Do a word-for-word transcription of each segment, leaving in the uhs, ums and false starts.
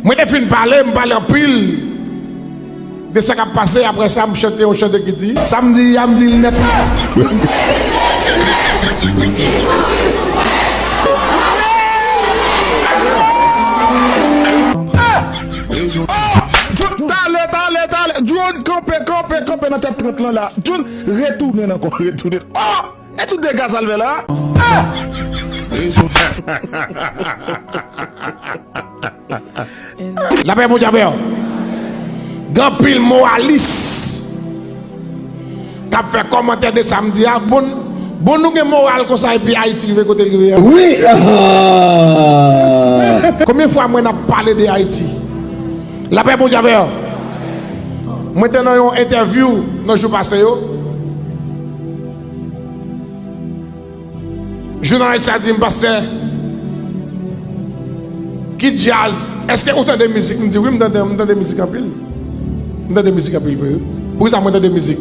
Mwen te fin pale, m pale anpil de sa k ap pase. Apre sa, m chante yon chante ki di, sa m di a, m di l nèt. Talè, talè, talè. John, kanpe, kanpe, kanpe nan tèt trant lan la. John, retounen ankò, retounen. Oh! E tout dega sa l fè la? Ah! Lapè Bondye avè w. Gen anpil moralis k ap fè kòmantè de sa m di a. Bon, bon, nou gen moral konsa epi Ayiti rive kote l rive a? Wi. Konbyen fwa mwen ap pale de Ayiti? Lapè Bondye avè w. Mwen te nan yon entèvyou nan jou pase yo. Jounalis la di m, pastè, ki djaz? Èske ou tande mizik? M di, wi, m tande, m tande mizik anpil. M tande mizik anpil vre, wi. Poukisa mwen tande mizik?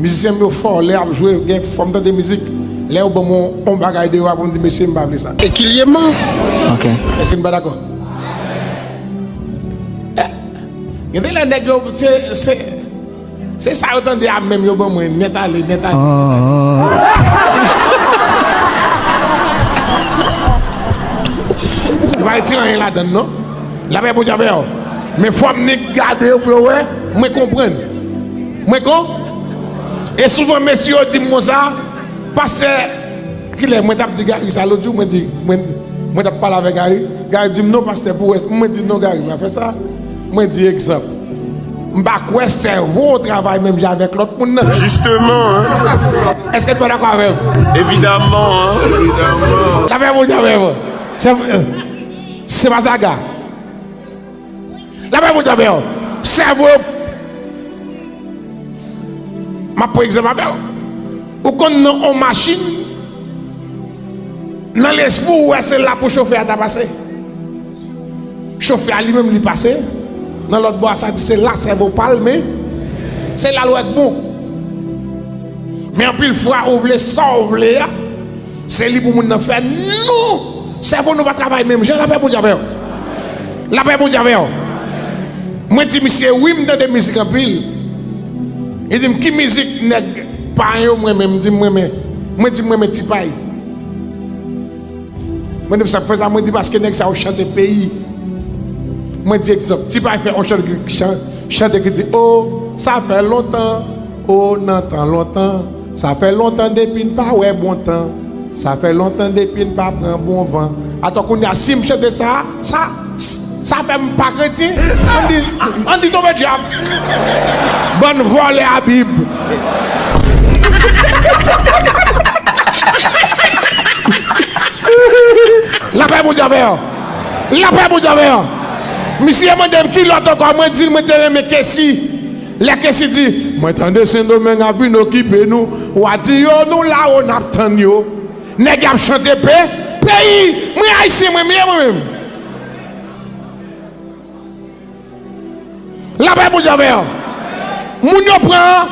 Mizisyen m yo fò, lè y ap jwe, gen fò m tande mizik. Lè yo ban m yon, yon bagay deyò a pou m di, mesye, m pa vle sa. Ekilyèman. Ok. Èske n pa dakò? Eh, gen de lè nèg yo, se, se, Se sa yo tande a menm yo ban mwen, nèt ale, nèt ale. Yo pa retire anyen ladann non. Lapè Bondye avè w. Men fò m nik gade yo pou yo wè, mwen konprann. Mwen kon. E souvan mesye yo di m konsa, pastè, kilè mwen t ap di Gary sa lòt jou, mwen di, mwen, mwen t ap pale avèk Gary. Gary di m, non, pastè, pou wè. Mwen di, non, Gary, pa fè sa. Mwen di, egzanp. M pa kwè sèvo w travay menm jan avèk lòt moun nan. Jisteman, en. Èske nou dakò avè m? Evidaman, en. Evidaman. Lapè Bondye avè w. Se, se pa saga. Lapè Bondye avè w. Sèvo yo. M ap pran egzanp avè w. Ou konn nan on machin, nan lespri w, ou wè se la pou chofè a ta pase. Chofè a li menm li pase. Nan lòt bò a sa di se la sèvo pa l, men se la l wè k bon. Men anpil fwa ou vle sa w vle a, se li pou moun nan fè. Nou, sèvo nou pa travay menm jan. Lapè Bondye avè w. Lapè Bondye avè w. Mwen di misye, wi, m tande mizik anpil. Li di m, ki mizik nèg pa yo m renmen? M di m renmen, mwen di m renmen Ti Pay. Mwen di m sa k fè sa, mwen di paske nèg sa yo chante peyi. Mwen di egzanp, Ti Pay fè yon chante ki, chan-, chante ki di, o, sa fè lontan, o, nan tan lontan, sa fè lontan depi n pa wè bon tan, sa fè lontan depi n pa pran bon van. Atò kounye a, si m chante sa, sa, sa fè m pa kretyen. Ann di, ann di tonbe dyab. Bann vòlè a Bib. Lapè Bondye avè w. Lapè Bondye avè w. Misye mande m ki lòt ankò, mwen di l mwen te renmen Kesi. Lè Kesi di, mwen tande Sendomeng ap vin okipe nou, w a di yo nou la o n ap tann yo. Nèg y ap chante pe, peyi. Mwen ayisyen mwen, m ye mwen menm. Lapè Bondye avè w. Moun yo pran,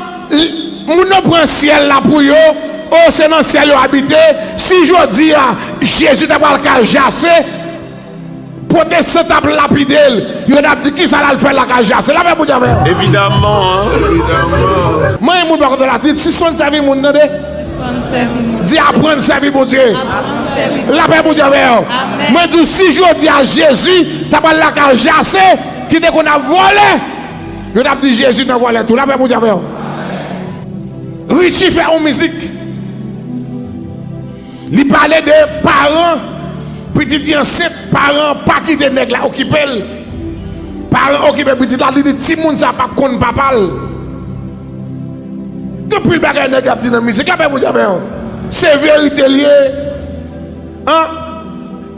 moun yo pran syèl la pou yo, o se nan syèl yo abite. Si jodi a, Jezi ta pral kay Jase, pwotestan t ap lapide l, yo t ap di, kisa l al fè lakay Jase? Lapè Bondye avè w. Evidaman, en. Evidaman. Mwen, moun pa konn la, di, sispann sèvi moun, tande. Sispann sèvi moun. Di, aprann sèvi Bondye. Aprann sèvi Bondye. Lapè Bondye avè w. Amèn. Mwen di w, si jodi a Jezi ta pral lakay Jase, ki te konn ap vòlè, yo t ap di Jezi nan vòlè tou. Lapè Bondye avè w. Richie fè yon mizik. Li pale de paran, pitit li ansent, paran pa kite nèg la okipe l. Paran okipe pitit la, li di timoun sa p ap konn papa l. Gen anpil bagay nèg ap di nan mizik la, men Bondye avè w. Se verite l ye. An?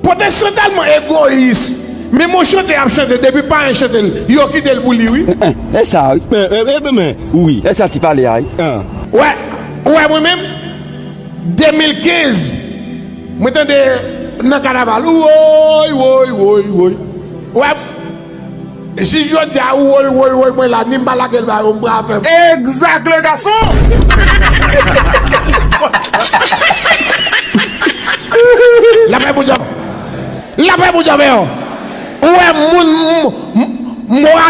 Pwotestan tèlman egoyis. Menm yon chante y ap chante, depi paran chante l, yo kite l pou li, wi. Eh, eh, e sa, wi. Men, men, men, men, wi, e sa ti pale a, wi. An. Wè, wè, mwen menm, de mil kenz, mwen tande nan kanaval, woy, woy, woy, woy. Wè, jis jodi a, woy, woy, woy, mwen la, ni m pa lage l ba yo, m pral fè. Exact, le garçon! Lapè Bondye. Lapè Bondye avè w. Ou wè moun,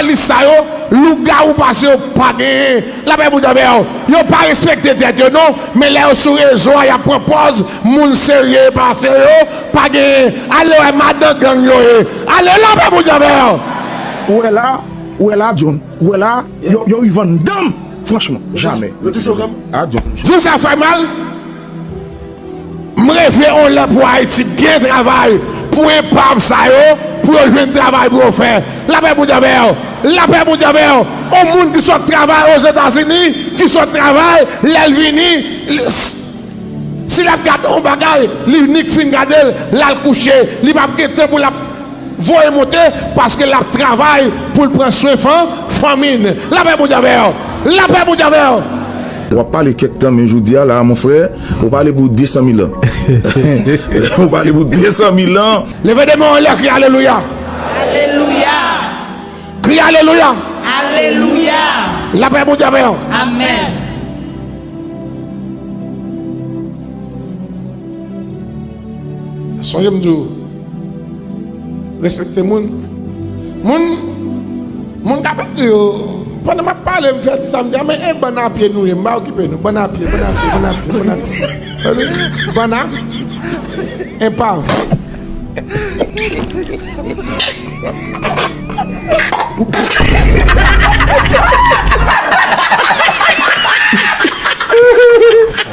jounalis sa yo, lougawou pase yo pa genyen. Lapè Bondye avè w. Yo pa respekte tèt yo non, men lè yo sou rezo a, y ap pran pòz moun serye pase yo, pa genyen. Ale wè madan gang yo ye. Ale lapè Bondye avè w. Ou wè la, ou wè la, John. Ou wè la, yo, yo rive anndan m. Franchman, jamè. Yo touche w kanmenm? A, John. Di w sa fè mal. M reve on lè pou Ayiti gen travay, pou enpav sa yo, pou yo jwenn travay pou yo fè. Lapè Bondye avè w. Lapè Bondye avè w. On moun ki sot travay Ozetazini, ki sot travay, lè l vini, li, s-, si l ap gade on bagay, li nik fin gade l, l al kouche, li p ap gen tan pou l ap voye monte, paske l ap travay pou l pran swen fan, fanmi n. Lapè Bondye avè w. Lapè Bondye avè w. W ap pale kèk tan, men jodi a la, mon frè, ou pale pou de san mil an. Ou pale pou de san mil an. Leve de men w anlè, kriye alelouya. Alelouya. Kriye alelouya. Alelouya. Lapè Bondye avè w. Amèn. Sonje m di w, respekte moun. Moun, moun k ap ekri yo, pandan m ap pale, m fè di sa, m di, a, men e bann a pye nou ye, m pa okipe nou, bann a pye, bann a pye, bann a pye, bann a pye. Bann a, enpav.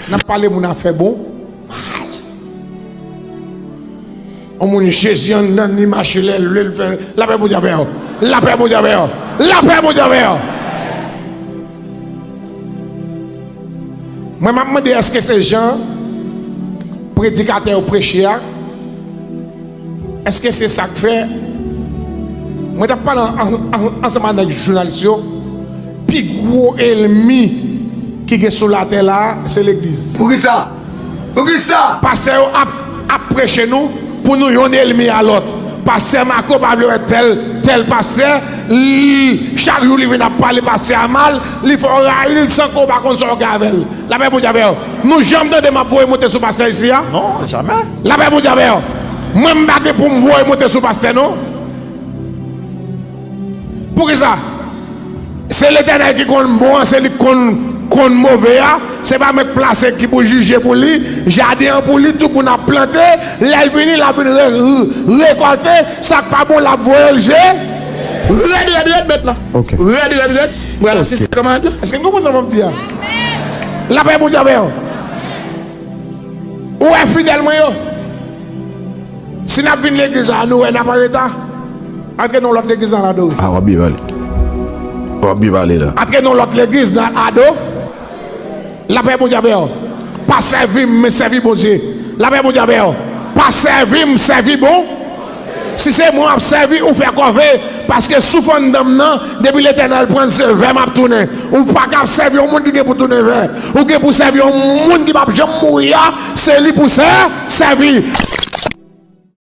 N ap pale moun afè bon. On moun Jezi anndan li mache lè l vle l fè. Lapè Bondye avè w. Lapè Bondye avè w. Lapè Bondye avè w. Mwen m ap mande èske se jan predikatè yo preche a? Èske se sa k fè mwen t ap pale an, an, ansanm avèk jounalis yo, pi gwo ènmi ki gen sou latè la a, se legliz. Poukisa? Poukisa? Pastè yo ap, ap preche nou pou nou yonn ènmi a lòt. Pastè Marco pa vle wè tèl, tèl pastè, li, chak jou li vin ap pale pastè a mal, li fè w rayi l san ke w pa konn sa w gen avè l. Lapè Bondye avè w. Nou janm tande m ap voye monte sou pastè isi a? Non, jamè. Lapè Bondye avè w. Mwen m pa gen pou m voye monte sou pastè non. Poukisa? Se Letènèl ki konn bon an, se li k konn, konn move a. Se pa mwen k plase ki pou jije pou li. Jaden an pou li, tout moun ap plante. Lè l vini, l ap vin re-, re-, rekòlte. Sa k pa bon, l ap voye l je. Rèd, rèd, rèd, mèt la. Ok. Rèd, rèd, rèd. Mwen asiste kòmandan. Èske n konprann sa m ap di a? Lapè Bondye avè w. Ou wè fidèl mwen yo? Si n ap vin legliz la, nou wè n ap an reta, antre nan lòt legliz n al adore. A, w ap byen pale. W ap byen pale la. Antre nan lòt legliz n al ado. Lapè Bondye avè w. Pa sèvi m, men sèvi Bondye. Lapè Bondye avè w. Pa sèvi m, sèvi bon. Si se mwen w ap sèvi, ou fè kòve, paske souf anndan m nan, depi Letènèl pran l, se vè m ap tounen. Ou pa kab sèvi yon moun ki gen pou tounen vè. Ou gen pou sèvi yon moun ki p ap janm mouri a, se li pou sè-, sèvi.